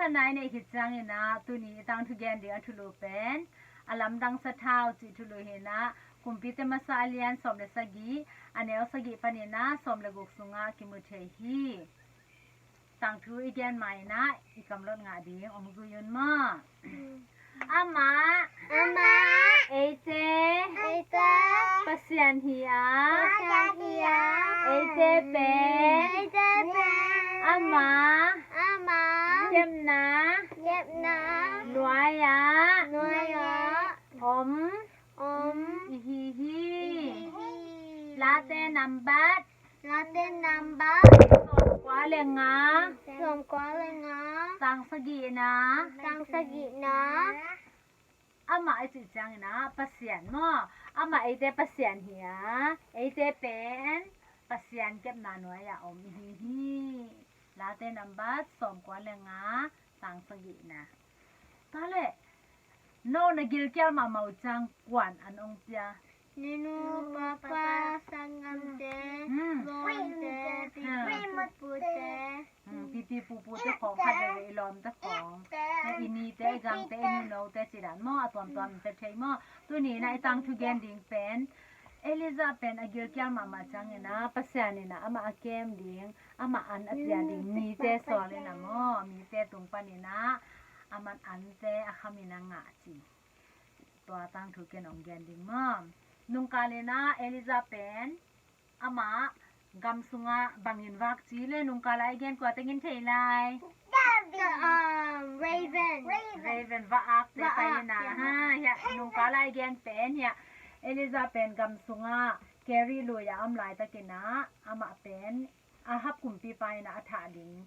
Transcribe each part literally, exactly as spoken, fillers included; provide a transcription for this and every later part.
Kha nai neih khit ciangin ah tuni i tangthu gen ding a thulu pen a lamdang sathau cih thulu hi-in ah, Kumpite Masa a lian sawm le sagih, a neu sagih panin ah sawm le guk sungah kimu thei hi. Tangthu i gen ma-in ah i kamlot ngah ding, hong zui un maw. Amah. Amah. Eite. Eite. Pasian hi a. Pasian hi a. Eite pen. Eite pen. Amah. Amah. Kepna. Kepna. Nuai-ah. Nuai-ah. Om. Om. I hi hi. I hi hi. Late nambat. Late nambat. Sawmkua le nga. Sawmkua le nga. Tang sagihna. Tang sagihna. Amah i cih ciangin ah Pasian maw. Amah eite Pasian hi a. Eite pen Pasian kepna nuai-ah om i hi hi. Late nambat sawmkua le nga. Tang sagihna. Tua leh no na gilkial mahmah uh ciang kua'n an hong pia? Ninu, papa, sanggamte, lawmte, pipi pupute. Pipi pupute khawng khat veve, i lawmte khawng, i nite, i gangte, i nunote ci dan maw, a tuamtuam in pia thei maw. Tuni-in ah i tangthu gen ding pen Elijah pen a gilkial mahmah ciangin ah Pasian in ah amah a kem ding, amah an a pia ding mite sawl in ah maw, mite tung panin ah aman ante a kham in ah ngah ci. Tua tangthu ken hong gen ding maw. Nungkal in ah Elijah pen amah gam sungah bangin vak ci le, nungkal a i gen kua tengin thei lai? Raven. Raven, va-akte pai in ah. Hiah nungkal a i gen pen hiah Elijah pen gam sungah Kerith lui-ah a om laitakin ah amah pen Ahab kumpipa in ah a thah ding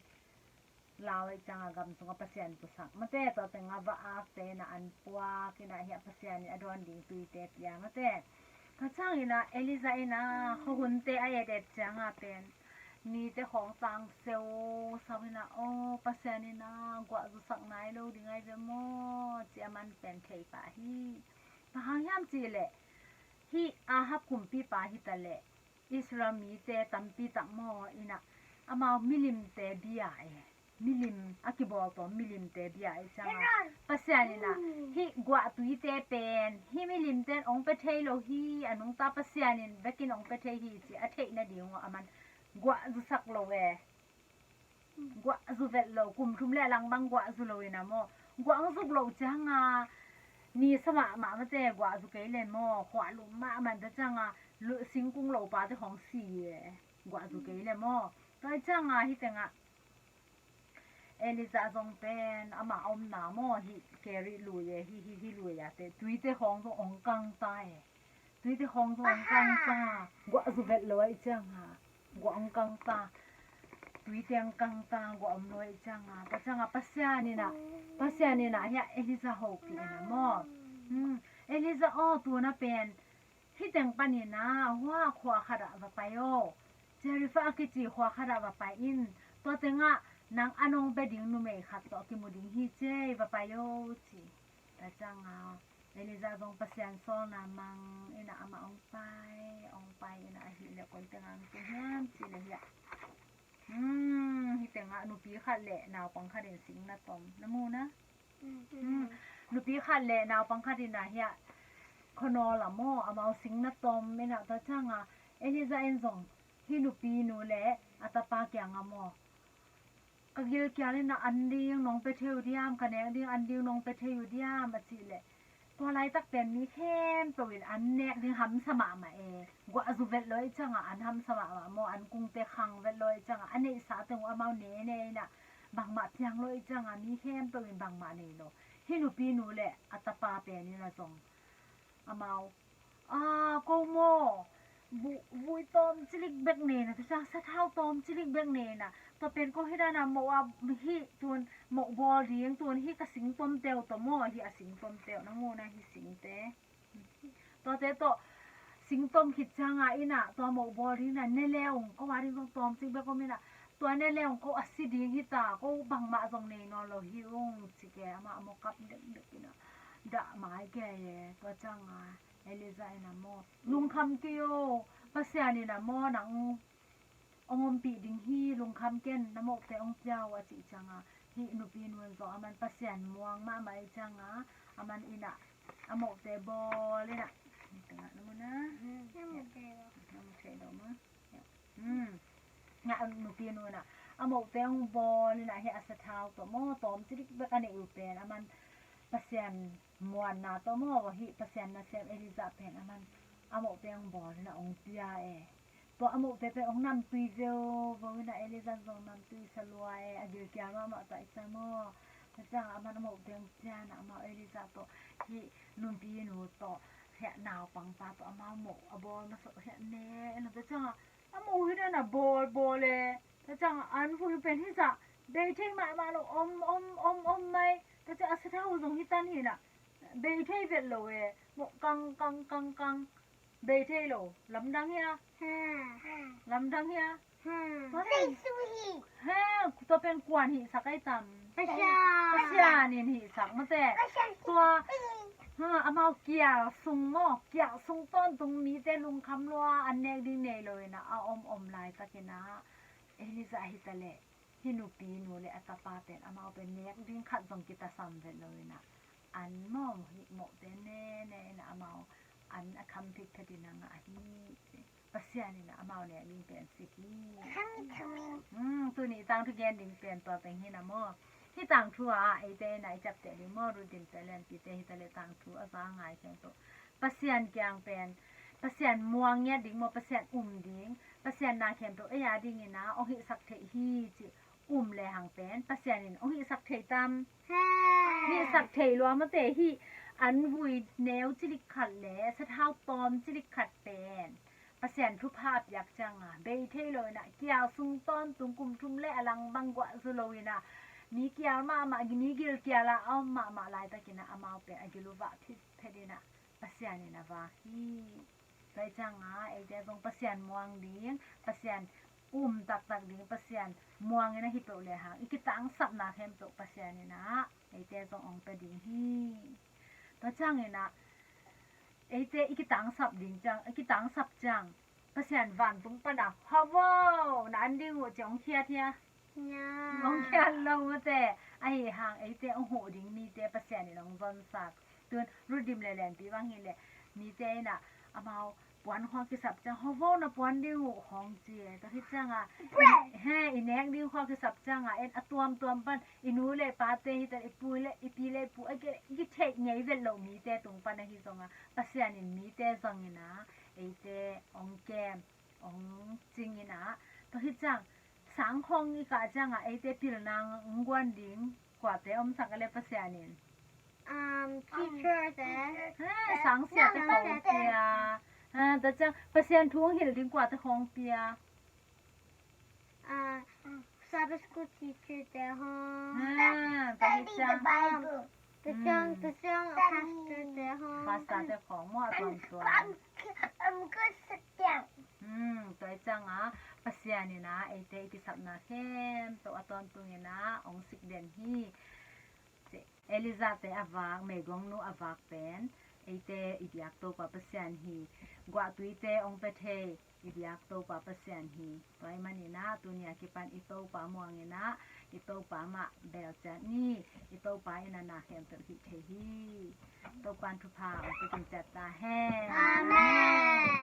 lau ahih ciangin gam sungah Pasian pusak mate, tua tengah va-akte in ah an puak in ah hiah Pasian in a dawn ding tuite pia mate. Tua ciangin ah Elijah in ah khuahunte a et et ciangin pen nite khawng tang seusau in ah, aw, Pasian in ah guah zusak nai lo ding ahi ve maw ci a man pen thei pah hi. Bang hang hiam cih leh hih Ahab kumpipa hi ta leh Israel mite tampi tak maw in ah amau milimte bia e. Milim, a kibawl tawm milimte bia ahih ciangin Pasian in ah hih guahtuite pen hih milimte in hong pia thei lo hi, a nungta Pasian in bekin hong pia thei hi ci a theih nading uh a man guah zusak lo e. Guah zu vet lo, kum thum le a lang bang guah zu lo in ah maw. Guah hong zuk loh ciangin ni sa mahmah mate, guah zu kei le maw, khualum mahmah ta ciangin singkung lopate hong si e. Guah zu kei le maw. Tua ciangin hih tengah Elijah zong pen amah a omna maw, hih Kerith lui e, hih, hih, hih lui-ah te, tuite khawng zong hong kang ta e. Tuite khawng zong hong kang ta. Guah zu vet lo ahih ciangin guah hong kang ta. Tuite hong kang ta, guah om lo ahih ciangin. Tua ciangin Pasian in ah, Pasian in ah hiah Elijah hopih in ah maw. Hmm. Elijah aw, tu-in ah pen hih teng panin ah hua khua khat ah va pai aw. Zarephath a kici khua khat ah va pai in. Tua tengah nang an hong pia ding numei khat tawh kimu ding hi ci e, va pai aw ci. Tua ciangin Elijah zong Pasian sawlna mang in ah amah hong pai, hong pai in ah ahih leh koi tengah hong tung hiam cih leh hiah, hmm, hih tengah nupi khat le naupang khat in sing na tom. Na mu na? Hmm. Nupi khat le naupang khat in ah hiah khuanawl ah maw, amau sing na tom in ah, tua ciangin Elijah in zong hih nupinu le a tapa kiangah maw, ka gilkial in ah an ding nong pia thei uh diam, ka nek ding an ding nong pia thei uh diam a cih leh, tua laitak pen mi khempeuh in an nek ding hamsa mahmah e. Guah zu vet lo ahih ciangin an hamsa mahmah maw, an kungte khang vet lo ahih ciangin a neihsa teng uh amau ne ne in ah bangmah piang lo ahih ciangin mi khempeuh in bangmah nei lo. Hih nupinu le a tapa pen in ah zong amau, a, ko maw, bu-, vui tawmcilik bek nei na, tua ciang sathau tawmcilik bek nei na, tua pen ko hih dan a moh a, hih tun moh bawl ding, tun hih ka singtomte uh tawh maw, hih a singtomte uh, na mu na hih singte. Tuate tawh singtom khit ciangin in ah tua moh bawl ding in ah ne le ung, ko a ding zong tawmcik bek om in ah, tua ne le ung, ko a si ding hi ta, ko bangmah zong nei nawn lo hi ung ci ke, amah a mawh kap dekdek in ah dah mai ke e. Tua ciangin Elijah in ah maw, lungkham kei o, Pasian in ah maw nang hong ompih ding hi, lungkham ken, na mohte hong pia uh a cih ciangin Hih nupi nu in zong aman Pasian muang mahmah ahih ciangin aman in ah a mohte bawl in ah, na mu na, na mu thei lo maw. Hmm. Ngah nupi nu in ah a mohte hong bawl in ah hih a sathau tawh maw, tawm cidik bek a neih uh pen aman Pasian muanna tawh maw, hih Pasian nasem Elijah pen aman a mohte hong bawl in ah hong pia e. Tua a mohte pen hong namtui veuvo in ah Elijah zong namtui sa lua e, a gilkial mahmah ta i cang maw. Tua ciangin aman a mohte hong pia in ah amau Elijah tawh hih nupi nu tawh hih naupangpa tawh amau moh a bawl masa uh hih ne, tua ciangin a moh hi dan a bawl bawl e. Tua ciangin an vui pen hih zah bei thei mahmah lo, om om om om mai. Tua ciangin a sathau zong hi tan hi in ah bei thei vet lo e, moh kang kang kang kang. Bei thei lo. Lamdang hia? Lamdang hia? Tua pen kuan hihsak ai tam? Pasian in hihsak mate. Tua amau kial sung maw, kial sung tawntung mite lungkham lua, an nek ding nei lo in ah a om om laitakin ah Elijah hi ta leh hih nupi nu le a tapa pen amau pen nek ding khat zong kitasam vet lo in ah an maw, hih mohte ne ne in ah amau an a kham phitphet in ah ngah hi. Pasian in ah amau nek ding pen sik hi. Tuni tangthu gen ding pen tua teng hi in ah maw. Hih tangthu ah eite in ah i ciapteh ding maw, Rudim te Lianpi te hi ta leh tangthu a za ngai khempeuh Pasian kiang pen Pasian muang ngiat ding maw, Pasian um ding, Pasian na khempeuh ei a dingin ah hong hihsak theih hi cih um lehang pen Pasian in hong hihsak thei tam? Hihsak thei lua mate. Hih an vui neu cilik khat le sathau tawm cilik khat pen Pasian thupha a piak ciangin bei thei lo in ah kial sung tawntung kum thum le a lang bang guah zu lo in ah mi kial mahmah, mi gilkial ah a om mahmah laitakin ah amau pen a gil uh vah phitphet in ah Pasian in a vak hi. Tua ciangin eite zong Pasian muang ding, Pasian um taktak ding, Pasian muang in a hi peuh lehang i kitangsapna khempeuh Pasian in ah eite zong hong pia ding hi. Tua ciangin ah eite i kitangsap ding ciang, i kitangsap ciang Pasian vantung pan ah hua vo na an ding uh ci hong khiat hia? Hong khiat lo mate. Ahi hang eite hong huh ding mite Pasian in hong zonsak. Tun Rudim le Lianpi bang hi leh mite in ah amau puan khua kisap ciang hua vo na puan ding uh hong ci e. Tua hi ciangin he i nek ding khua kisap ciangin en a tuamtuam pan i nu le pate hi ta, i pu le i pi le i pu a ki, i kitheih ngei vet lo mite tung pan ahi zongin Pasian in mite zongin ah eite hong kem, hong cing in ah, tua hi ciang sang khawng i kah ciangin eite pilna hong guan ding kuate om sak a le Pasian in? Teacher te. Sang siate khawng pia. Tua ciang Pasian thu hong hilh ding kuate khawng pia? Sabbath school teacher te hong. Tua hi ciang. Tua ciang, tua ciang pastor te hong. Pastor te khawng maw a tuamtuam. Tua hi ciangin Pasian in ah eite i kisapna khempeuh a tawntungin ah hong sik den hi. Elijah te a vak, meiguangnu a vak pen eite i biak Topa Pasian hi. Guahtuite hong pia thei i biak Topa Pasian hi. Tua ahih manin ah tuni a kipan i Topa muangin ah i Topa mah belciat ni. I Topa in ah na khempeuh hih thei hi. Topa in thupha hong pia ciat ta hen. Amen.